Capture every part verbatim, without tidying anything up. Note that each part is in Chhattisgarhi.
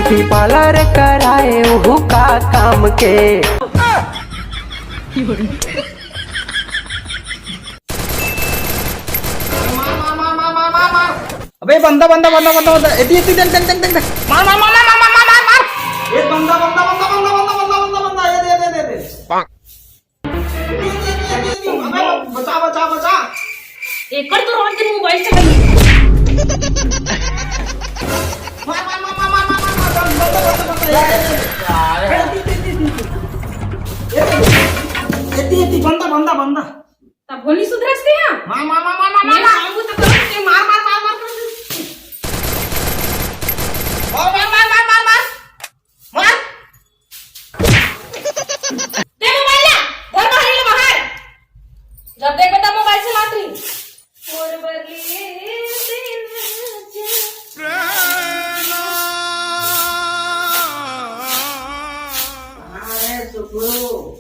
पार्लर कराए उहू का काम के। अबे बंदा, बंदा, बंदा, बंदा, बंदा, एती, एती, देख, देख, देख, देख, देख। मार, मार, मार। ए बंदा, बंदा, बंदा, ए दे, दे, दे, दे। अबे, बचा, बचा, बचा। एकर तो रोज दिन मोबाइल से कहीं। मार, मार, मार। बंदा, बंदा, बंदा, ए, ए, ए, ए, ए, ए, ए, ए, बंदा, बंदा, बंदा। तब होली सुधरस दिया। मार, मार, मार। मैं मारूंगा तो करूंगा, मार, मार, मार, मार, मार। मार, मार, मार, मार, मार, मार। मार। दे मोबाइल ला, घर बाहर निकल बाहर। जब देखबे तब मोबाइल चलात रही। मोर बर ले दिन अरे सुकरू।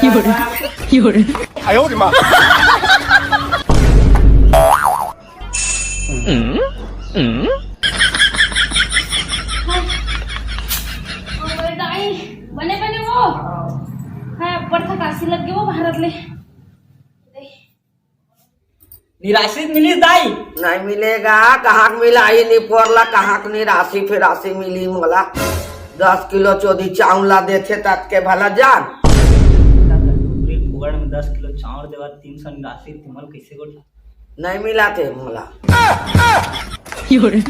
有人，有人。哎呦我的妈！嗯嗯。 अरे दाई, बने बने वो। हाँ, बड़का काशी लग गए वो भारत ले। निराश्रित मिलिस दाई? नहीं मिलेगा, कहाँ के मिला ही नहीं पोरला, कहाँ के निराश्रित फिराश्रित मिली मोला। दस किलो चोदी चाउर ला देथे तत के भला जान। डोकरी फुगड़ में दस किलो चाउर देवा, तीन सौ निराश्रित तिमल कैसे गोठा? नहीं मिला थे मोला। 有人，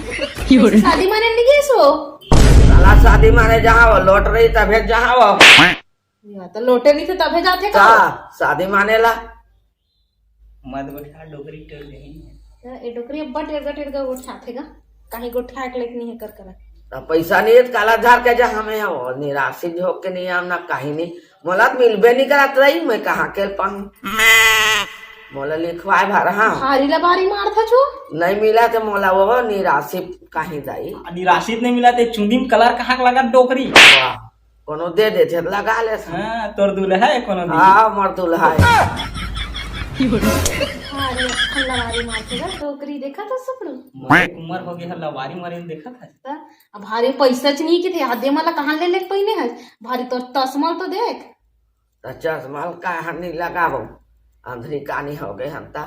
有人。 शादी माने नहीं गए सो? साला शादी माने जहाँ वो लौट रही तभे जहाँ वो। या तो लोटे नहीं थे तभे जाते का? का शादी माने ला? मत गोठा, डोकरी टेढ़ गई है। ए डोकरी अब्बा टेढ़ा टेढ़ा गोठाथे गा। कहीं गोठा के लेके नहीं है कर करा। अब पैसा नहीं है तो काला झार के जा हमें हो, निराशित होके नहीं आम ना कहीं नहीं। मोला तो मिलबे नहीं करत रही, मैं कहाँ के पाऊँ? मोला लिखवाए भर हाँ। भारी ला भारी मार था छो। नहीं मिला तो मोला वो निराशित कहीं दाई। निराशित नहीं मिला तो चुंदी में कलर कहाँ के लगा डोकरी? वाह। कोनो दे देथे त लगा लेस। हाँ, तोर दूल्हा है कोनो दी। हाँ, मोर दूल्हा है। अरे, ठंडा वाली मारथे गा, डोकरी देखा था सुकड़ू? मोर एक उम्र हो गया है, लवारी मारे देखा था। त अब भारी पैसा च नहीं किथे, आदे मला कहाँ ले लेके पहिने है? भारी तो चश्मा तो देख। त चश्मा का हन्नी लगाबो, अंधरी कानी हो गए हम ता।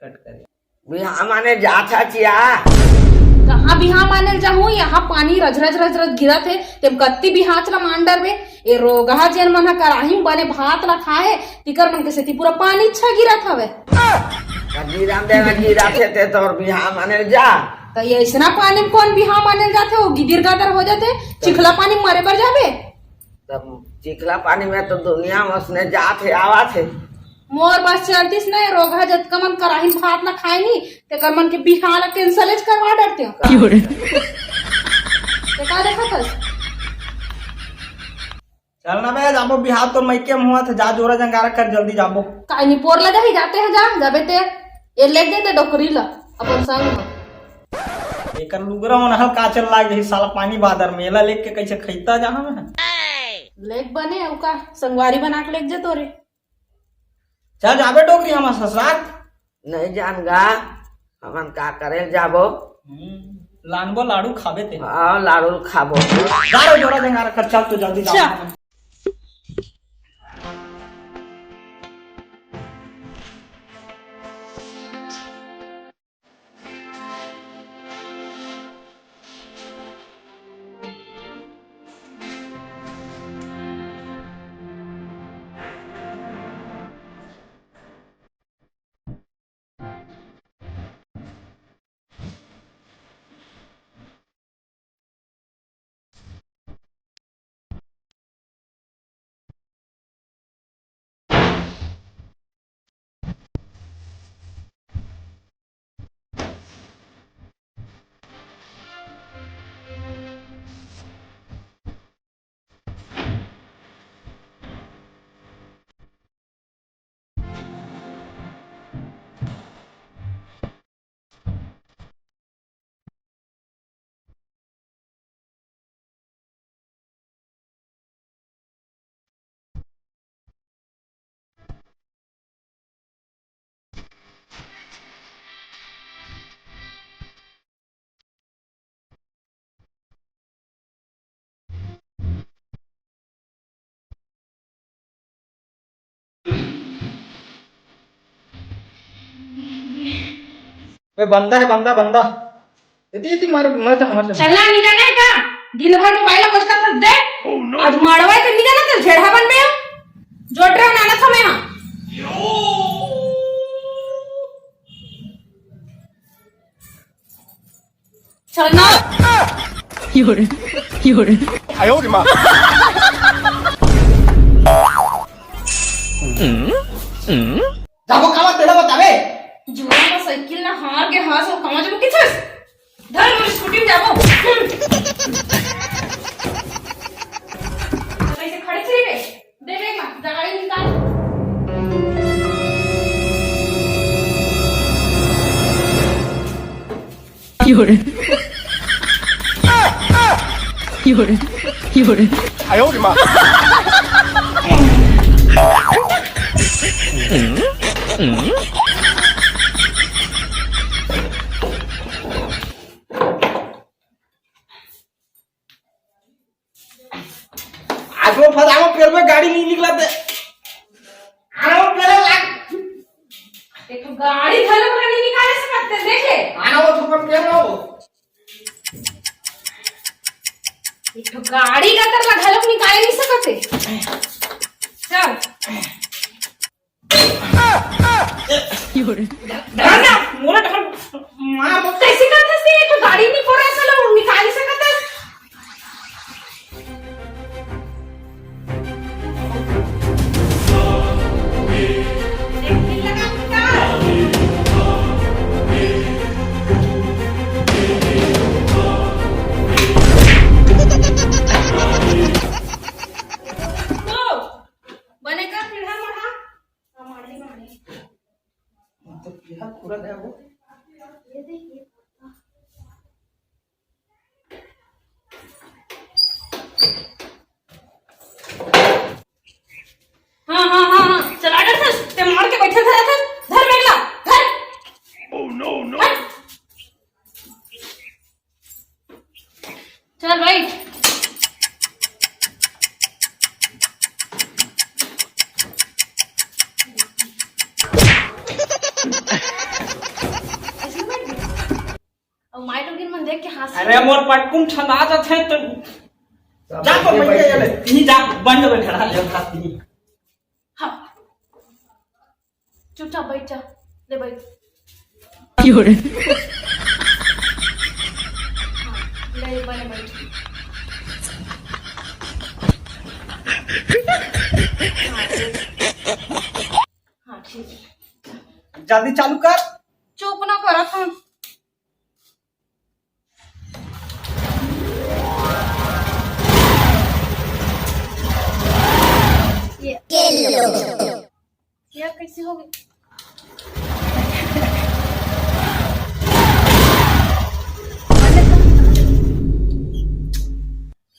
कट करे। बिहाव माने जात हचिया। कहाँ बिहाव माने जाहूँ? यहाँ पानी रज रज रज रज गिरत हे, तेम कत्ती बिहाच ला मान डरबे। ए रोगहा जेन मन ह कराही म बने भात ला खाए, तिकर मन के सेती पूरा पानी अच्छा गिरत हवे। त गिरन देना गिरत हे ते तोर बिहाव माने जा। त ये अइसना पानी म कोन बिहाव माने जाथे? वो गिदिर गादर हो जाथे, चिखला पानी म मरे बर जाबे। तब चिखला पानी में तो दुनिया में उसने जात हे, आवत हे। मोर बस चलतीस नहीं, रोगहा जतका मन कराही भात ला खाए नहीं, तेकर मन के बिहाव ला cancel च करवा डरते हो। 有人。 ते का देखत हस? चल ना बे, जाबो बिहाव तो मइके में हुआ था, जा जोरा जंगारा कर, जल्दी जाबो। काई नहीं पोर लगा ही जाते हैं, जा, जाबे ते। ये ले दे ते डोकरी ला, अपन संग में। एकर लुगरा मन हल काचर लाग जही, साला पानी बादर में एला लेके कैसे खैता जा हम? लेक बने, ओका संगवारी बना के लेक जे तोरे। चल जाबे डोकरी हमर ससुराल। नहीं जान गा, हमन का करे जाबो? हम्म, लानबो लाडू खाबे ते। हाँ, लाडू खाबो। जा रे जोरा देंगा रे, चल तो जल्दी जा। चल। ए, बंदा हे, बंदा, बंदा। एती, एती, मार, मार, मार। चलना नहीं जाना है का? दिन भर मोबाइल में घुसत रह दे। आज मारवा है तो नहीं जाना, तो झेड़ा बनबे हम। जोट रहे नाना समय हाँ। चलना। 有人，有人。 哎呦我的妈！ जाबो कामा तेला बतावे। जुआ का साइकिल ना हार के हाथ से कामा जाबो किथस। धर मोर स्कूटी में जाबो। हम्म। तो कैसे खड़े चली रे? दे रे माँ, गाड़ी निकाल। 有人，有人，有人。 哎呦我的妈！ आज वो फलाना पेड़ में गाड़ी नहीं निकला थे। आना वो पेड़ लाग। एक तो गाड़ी घर में नहीं निकाले सकते, देख ले। आना वो थोड़ा पेड़ में हो। एक तो गाड़ी का तर घलोक निकाले नहीं सकते। चल। 有人， धर ना, मोला ढकल, मार दो। कैसे करत हस? एक तो गाड़ी नहीं फोड़ा, चलो, निकाल ही सकत हस। एक दिन लगा निकाल। तो, बने का फिर हम उठा। तो पेहा पूरा है वो। हाँ, हाँ, हाँ, हाँ, चला डर था, ते मार के बैठे था, था, धर बेगला, धर। Oh, no, no। हट। चल बैठ। अब माई लोगिन मन देख के हंसी। अरे मोर पटकुम ठंडा जाथे तो जा तो बैठ जा ले। नहीं जा, बंद बैठा रहा ले खाती। हाँ। चुपचाप बैठ जा। ले बैठ। 有人， हाँ, ले बने बैठ। हाँ, ठीक। हाँ, ठीक है। जल्दी चालू कर। चुप ना करत हूँ। ये ये कैसे हो गई?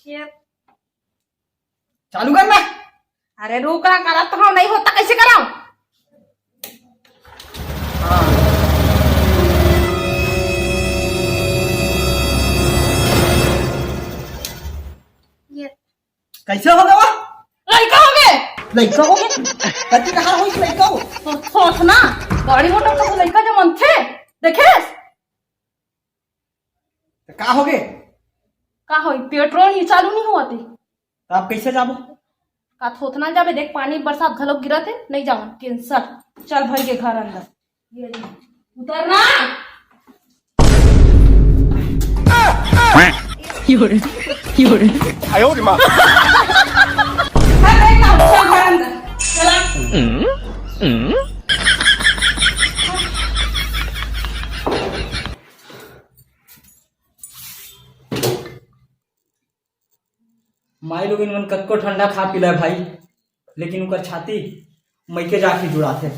ये चालू कर ना। अरे रुक ना, करत हूँ, नहीं होता, कैसे कराऊं? ये कैसे हो गया? लइका हो गए। लइका हो गए? कति कहाँ होइस लइका हो? तो सोच ना, गाड़ी मोटर का लइका जो मन थे, देखे? तो का हो गए? का होई? पेट्रोल ही चालू नहीं हुआ थे। तो आप कैसे जाबो? का थोथना जाबे? देख, पानी बरसात घलो गिरत हे, नहीं जावन, cancel। चल भाई के घर अंदर। ये ले। उतरना। 有人，有人。 哎呦我的妈！ चल, देख ना, चल घर अंदर। चला। माई लोगिन मन कतको ठंडा खा पी ले भाई, लेकिन ओकर छाती मइके जाके जुड़ाथे।